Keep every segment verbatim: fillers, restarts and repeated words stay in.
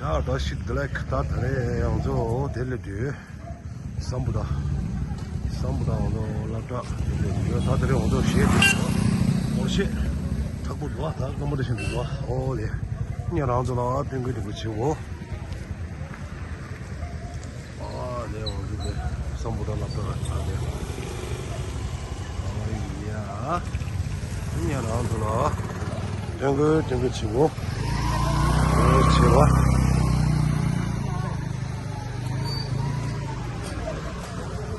ཡ་ད་ཤི་དེ་ལ་ད་ད་རེས་ཡང་ཚོ་དེ་ལས་དུས་སམ་བྷོ་ཊ། སམ་བྷོ་ཊ་ང་ཚོ་སློབ་གྲྭ་དེ་ལས་དུས་ད་ད་རེས་ང་ཚོ་གཞས་དེ་ངོ་ཤེས་དྲག་པོ་འདུག་ད་སྐམ་པོ་དེ་བཞིན་འདུག་ཨོ་ལེ། ཉེ་རང་ཚོ་ལ་སྟོན་གི་འདུག་ཆེ་བོ། ཨ་ལེ་འོང་འདུག་པས་སམ་བྷོ་ཊ་སློབ་གྲྭ་ལ་ཆགས་ཏེ། ཨ་ཡ། ཉེ་རང་ཚོ་ལ་སྟོན་གི་སྟོན་གི་ཆེ་བོ། ཨོ་ཆེ་བ།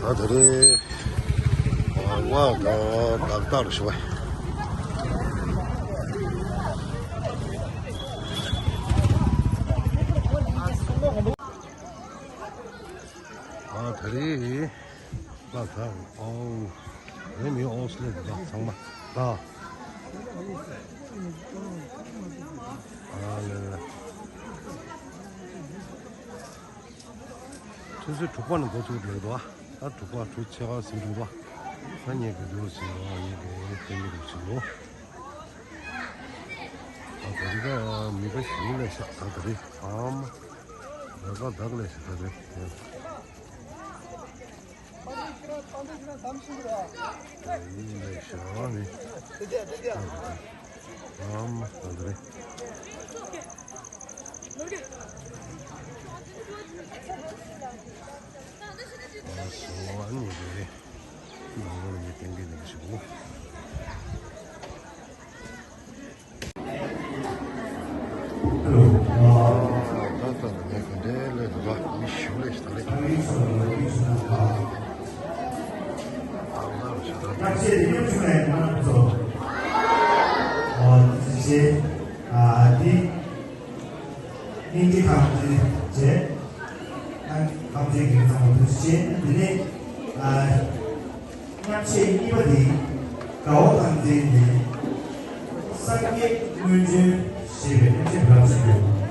ད་དེ་རེད། ཨ་ང་ད་ཏག་ཏག་རུ་ཞུ་བ། ཨ་དེ་རེད། ལ་ད་ཨོ་རེ་མི་ཨོ་སི་ལེ་ད་ཚང་མ་ད། ཨ་ལེ་ལེ། ཆུ་ཚོད་དྲུག་པ་ནས་འགོ་ཚུགས་འགྲོ་གི་འདུག་ད་དྲུག་པ་དྲུག་ཕྱེད་ཀ་ཟིན་འགྲོ་གི་འདུག་ད་ངེད་ཀྱི་འདུག་ཟིན་རོགས་ངེད་ཀྱི་ཐེངས་ཀྱི་འདུག་ཟིན་རོགས། ད་ད་རེས་ད་མི་ཁ་ཞིག་ལས་ཤག་ད་ད་རེས་ཨམ། ད་ག་ད་ག་ལས་ཤག་ད་རེས། ད་ཡིན་ལས་ཤག་ནི། ཨམ་ད་ད་རེས། ཨ་སོ་ཨ་ནི་རེད། ནང་ལོགས་ནས་གཏན་འཁེལ་ནས་བྱེད་དགོས། ད་ལྟ་ནས་ག་འདྲའི་ལས་འདུག་ག་མི་ཞུ་ལས་ཞིག་ད་ལས། ཨ་ལ་ཞིག་ད་ལས། ཨ་འདི། སྙིང་རྗེ་ཁམས་བདེ་བྱས། ཨ་ཁམས་བདེ་གི་ཚང་མ་ཐུགས་རྗེ་ཆེ། དེ་ནས་ཨ་མཉམ་ཆས་གཉིས་པ་དེ་དགའ་བོ་ཁམས་བདེ་ནས་སངས་རྒྱས་དངོས་བྱོན་ཞེས་པའི་མཉམ་ཆས་རབ་ཞིག་ཡོད།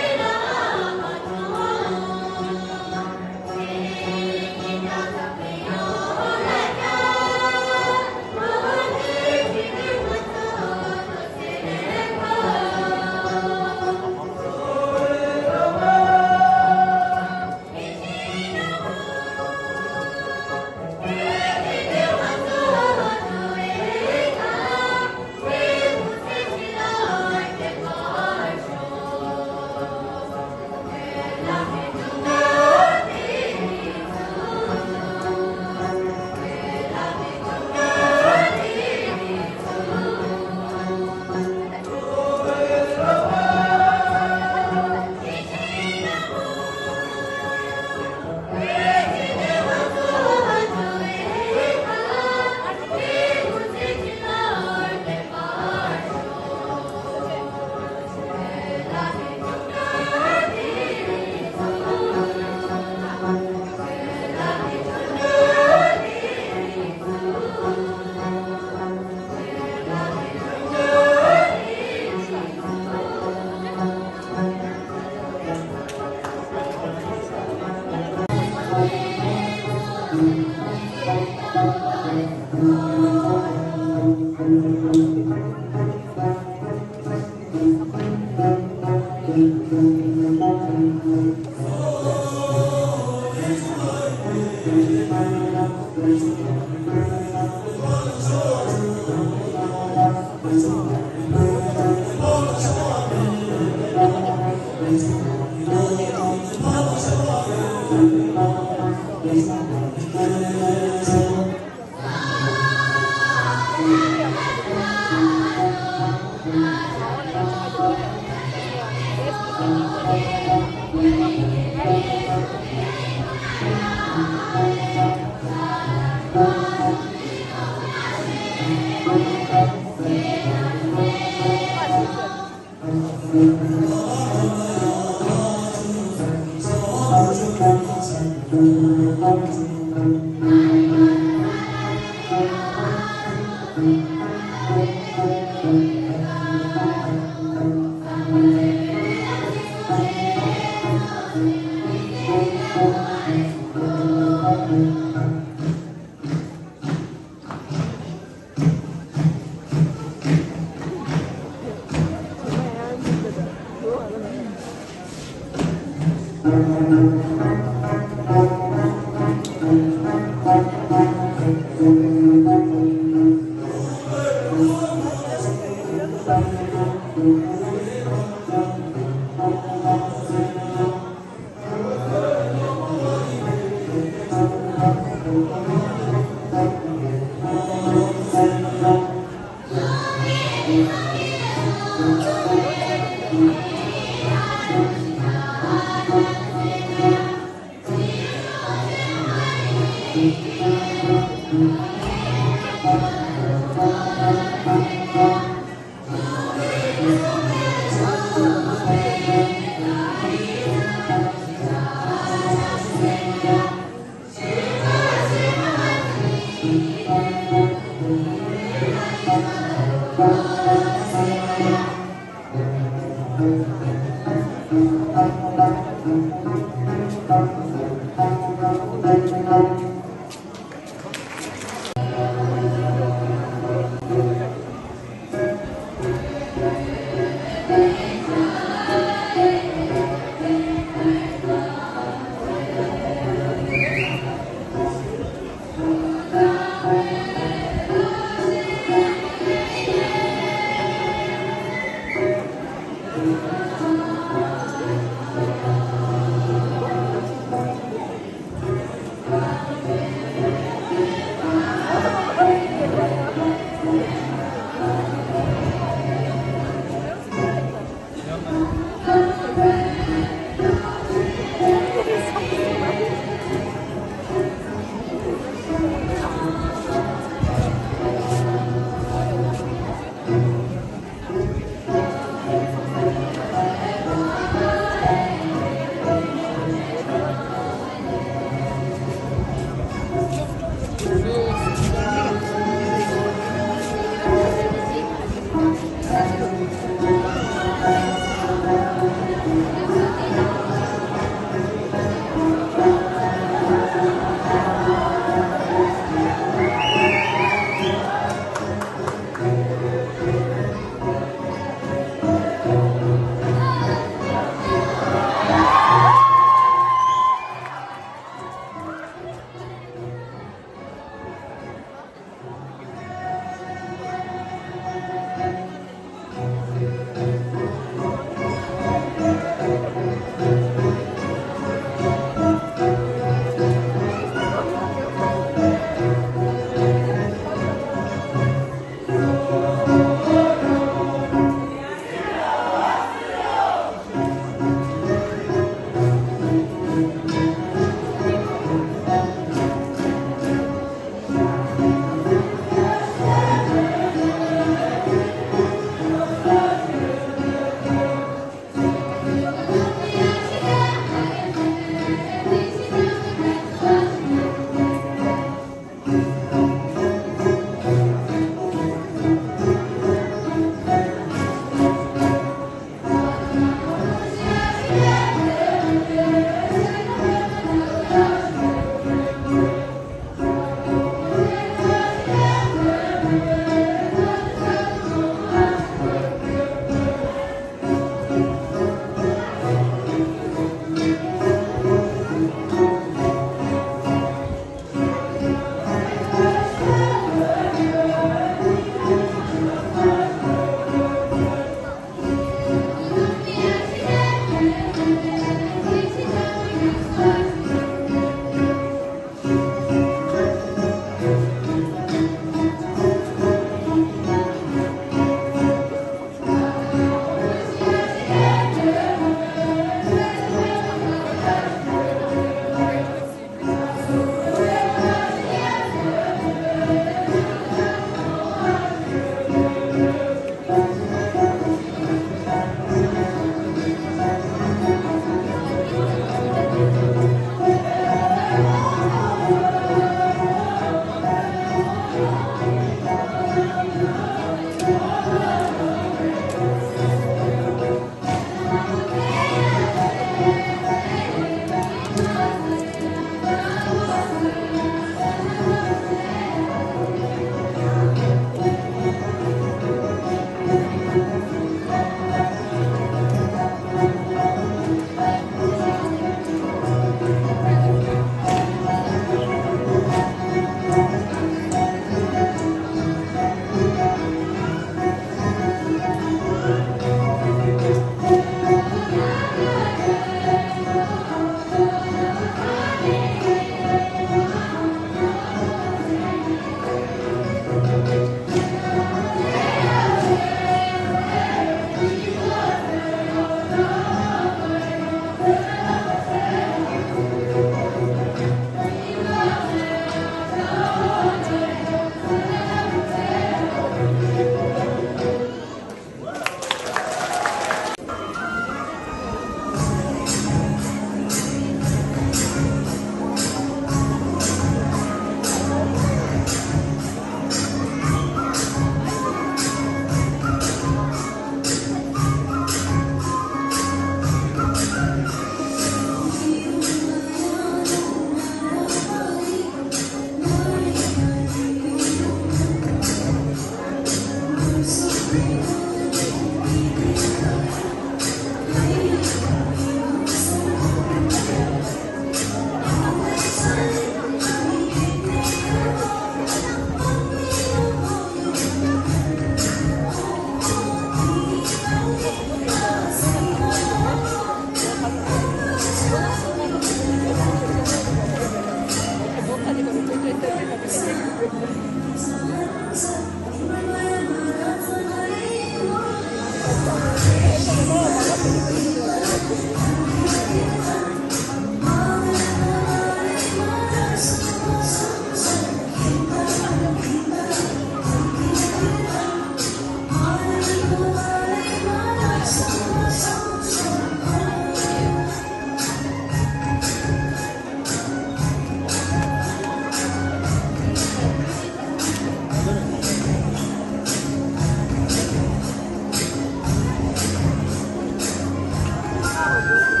དེ་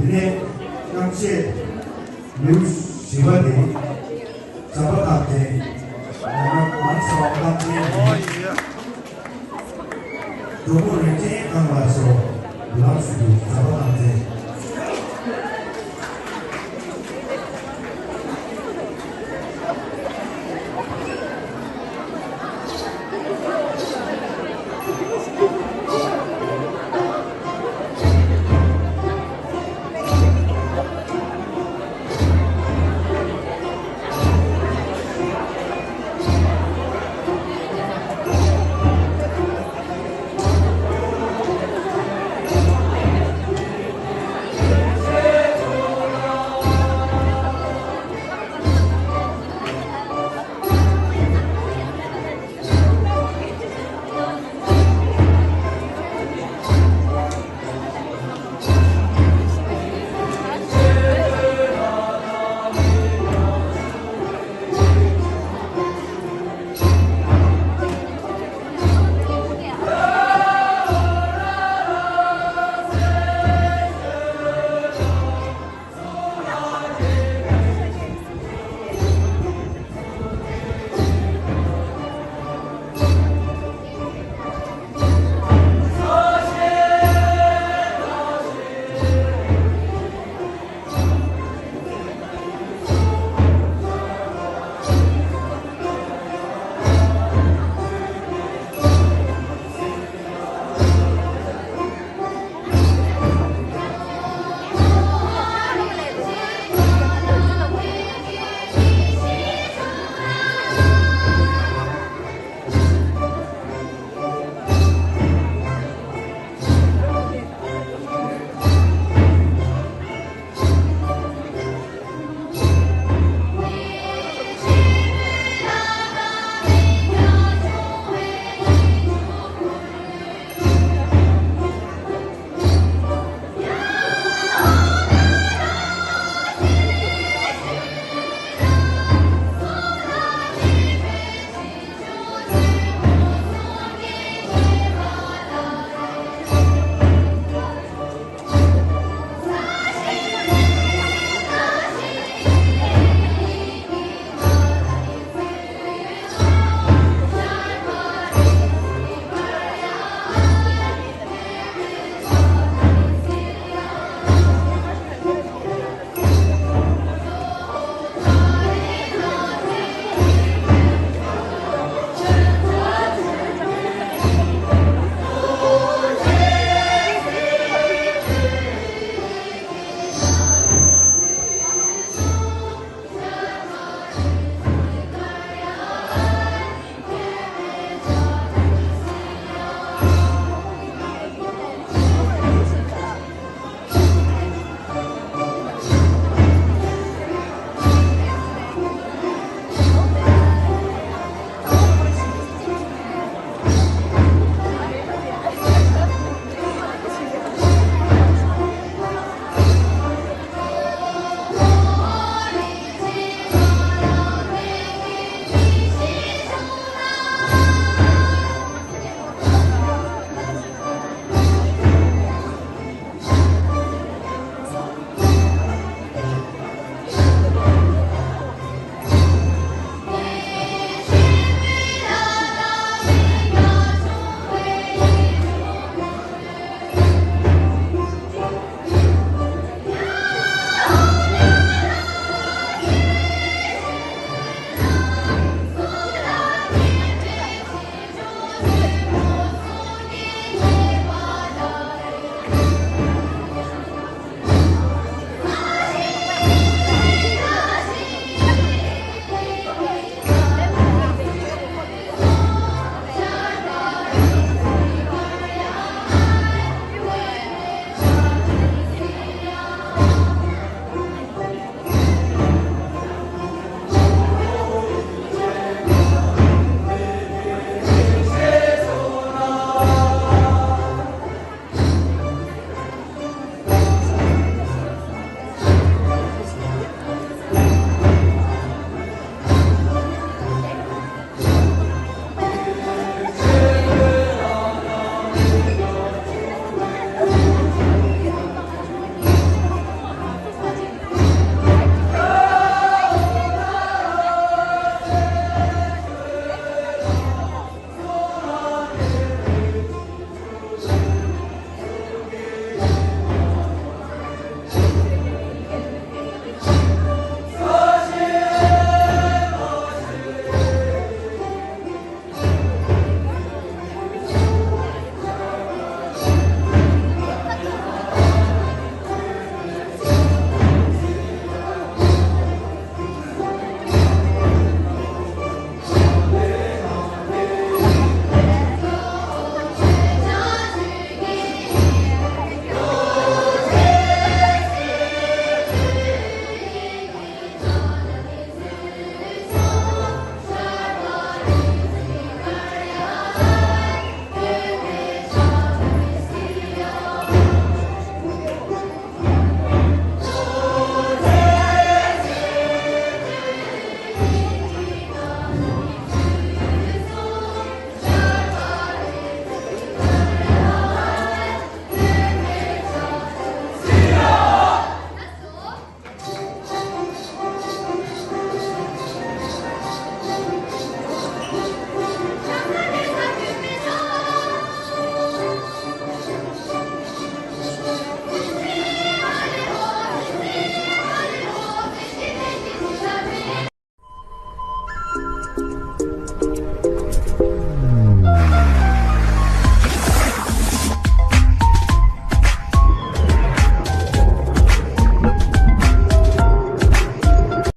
ནས་རྣམ་བཤད་ལེའུ་བཞི་པ་དེ། བྱམས་པ་ཐམས་ཅད་ཡང་ན་མ་ཚ་བ་ཐམས་ཅད་ཡིན། གྲོགས་པོ་རིན་ཆེན་གང་ལ་སོགས་ལམ་ཞུགས་པའི་བྱམས་པ་ཐམས་ཅད།